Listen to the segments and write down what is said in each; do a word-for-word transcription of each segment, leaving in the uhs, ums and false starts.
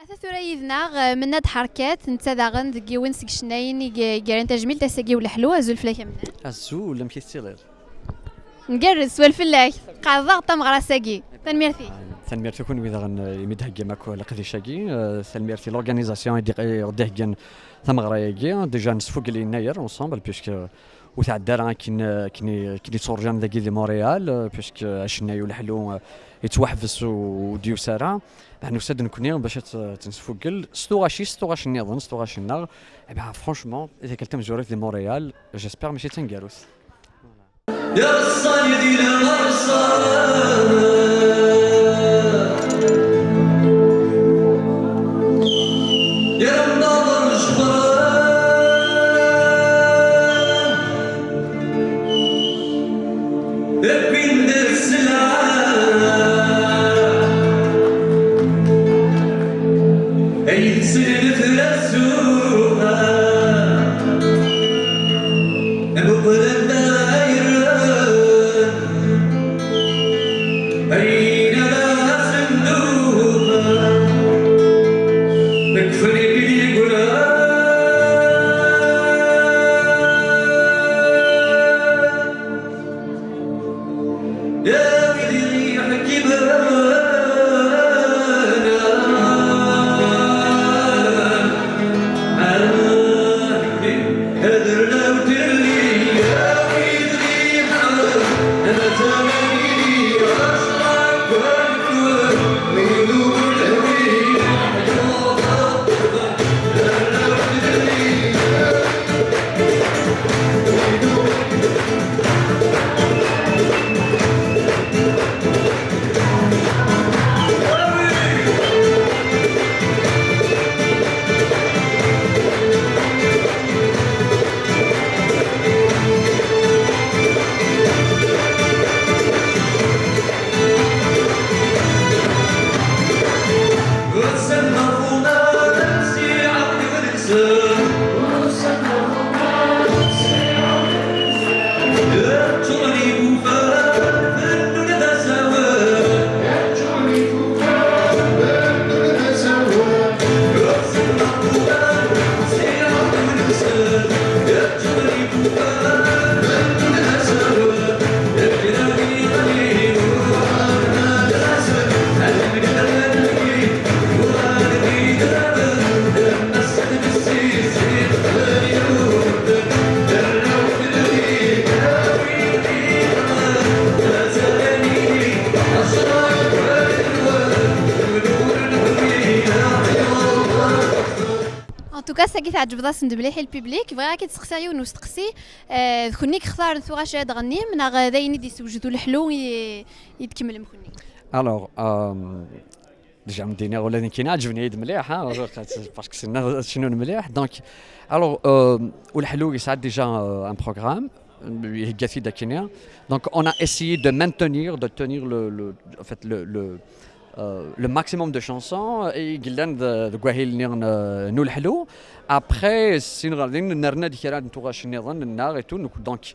Ata tura yid-neɣ, eh, Mennad Ḥerkat, netta daɣen deg yiwen seg icennayen i g-, i yerran tajmilt ass-agi i uleḥlu. Azul fell-ak a Mennad. Azul, amek i tettiliḍ? Ngerrez, swal fell-ak. Qeɛdeɣ tameɣra-agi. Tanemmirt-ik. Tanemmirt i kunwi daɣen, eh, imi d-theggam akk leqdic-agi. Eh, tanemmirt i l'organisation i d-, i ɣ-d-iheggan tameɣra-agi. Déjà nesfugel yennayer ensemble, puisque ur tɛedda ara akken, akken, akken i tturǧan dagi di Montréal, euh, puisque acennay uleḥlu, euh, yettwaḥbes u-, ur d-yusi ara. Bah, nusa-d nekkni bac ad t-, ad t-nesfugel s tuɣac-is, s tuɣac nniḍen, s tuɣac-nneɣ. Eh ben, franchement, tikkelt tamezwarut di Montréal, j'espère mačči d taneggarut. En tout cas, sagi tɛeǧbeḍ-asen-d mliḥ i le public. Bɣiɣ ad k-id-sseqsiɣ yiwen n usteqsi. Eh, d kenni i yextaren tuɣac ad tɣennim, neɣ d ayen i d-yessewjed uleḥlu i, i d-tkemmlem kenni? Alors, euh, déjà, m-, d-iniɣ ula d nekkini ɛeǧben-iyi-d mliḥ, ha, parce que ssnen ad cnun mliḥ. Donc, alors, euh, uleḥlu yesɛa déjà, euh, un programme, euh, ihegga-t-id akkenni. Donc, on a essayé de maintenir, de tenir le, le, en fait, le, le, euh, le maximum de chansons i yellan de, deg wahil-nni n, n uleḥlu. Après, sin ɣer din, nerna-d kra n tuɣac nniḍen, nneɣ et tout. Donc,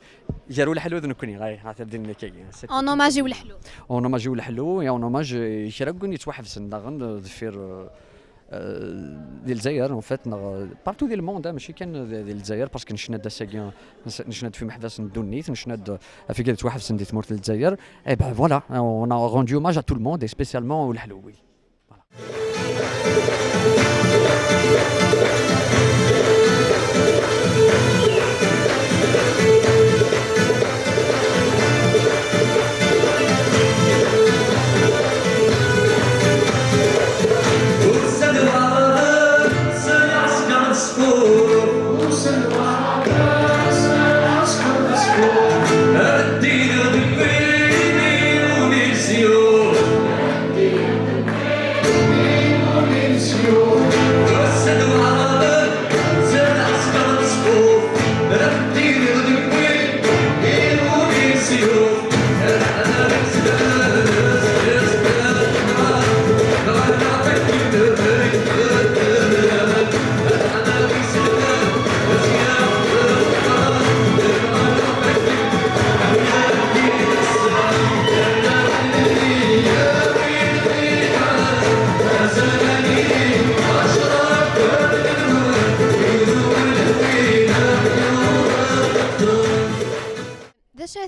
gar uleḥlu d nekkni, ay, ɣer din nekkagi. En hommage i uleḥlu. En hommage i uleḥlu, et en hommage i kra n win yettwaḥebsen daɣen, euh, deffir, euh, euh, di Lezzayer, en fait, neɣ, euh, partout di le monde, hein, mačči kan di, di Lezzayer, parce que necna-d ass-agi, necna-d f imeḥbas n ddunit, necna-d, euh, ɣef wigad yettwaḥebsen di tmurt n Lezzayer. Eh ben voilà, on a rendu hommage à tout le monde, et spécialement au Leḥlu, oui. Voilà.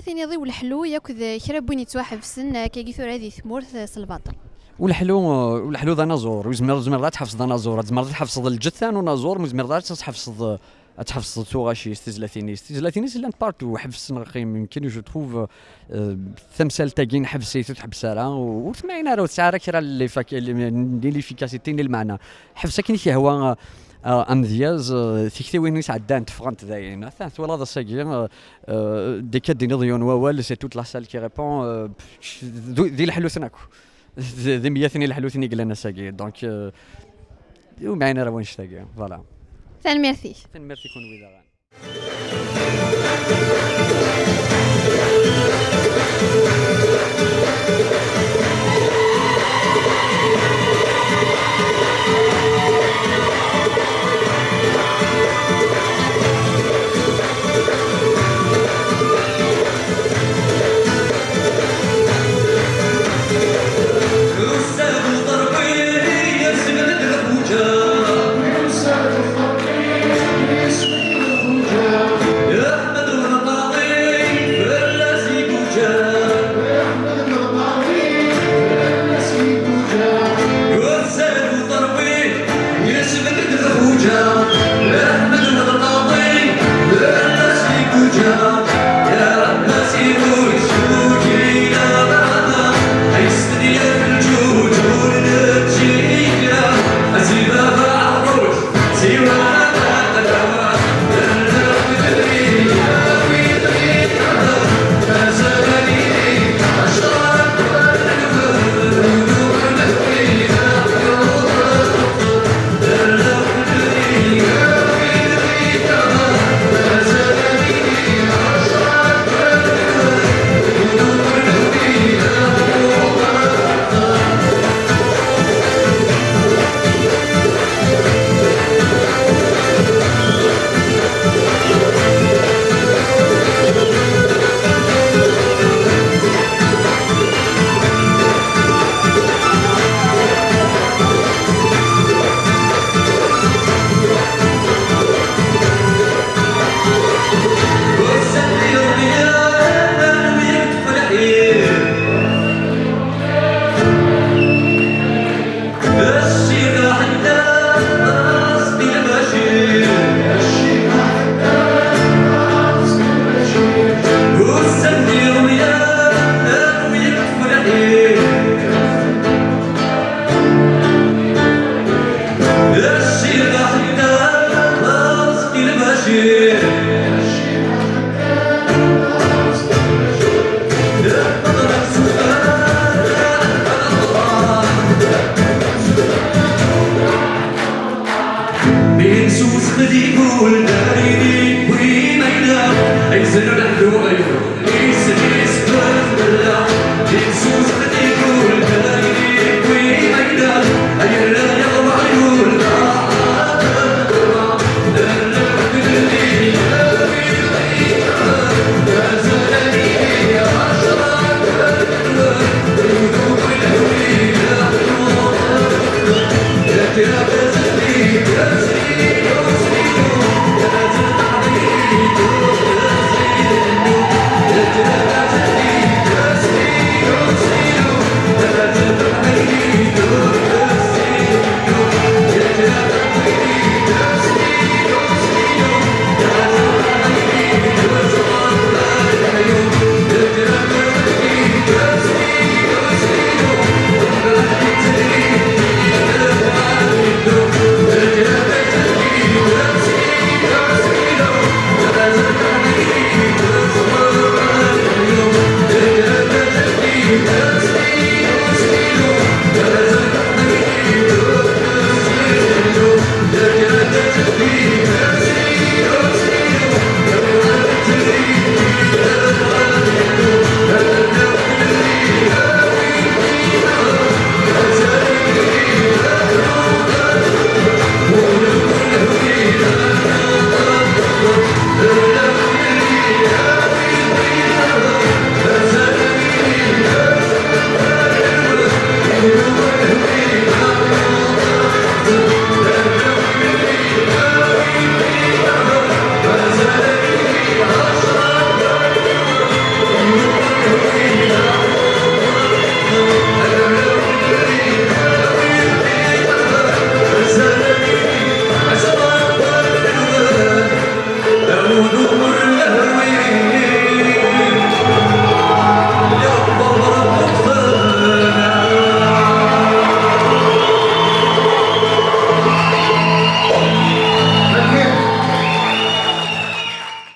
Tiniḍ i uleḥlu yakk d kra n win yettwaḥebsen akkagi tura di tmurt s lbaṭel? Uleḥlu, uleḥlu d anaẓur. Ur zmireḍ, ur zmireḍ ad tḥebseḍ anaẓur. Ad tzemreḍ ad tḥebseḍ lǧetta n unaẓur, ma ur zmireḍ ara ad tḥebseḍ, ad tḥebseḍ tuɣac-is, tizlatin-is. Tizlatin-is llant partout, ḥebsen ɣef yemken, je trouve, euh, tamsalt-agi nḥebs-it, ur tḥebbes ara, u-, ur temɛin ara, ur tesɛi ara kra n l'effic-, ni l'efficacité ni lmeɛna. Ḥbes akken i k-yehwa, euh, amedyaz, euh, tiktiwin i sɛeddant ffɣent dayen. Atan twalaḍ ass-agi, euh, euh, deg ad d-tiniḍ yiwen wawal, c'est toute la salle qui répond, euh, pff, d, d ileḥluten akk. D, d imyaten ileḥluten i yellan ass-agi. Donc, euh, ur mɛin ara wannect-agi. Voilà. Tanemmirt-ik. Tanemmirt i kunwi daɣen.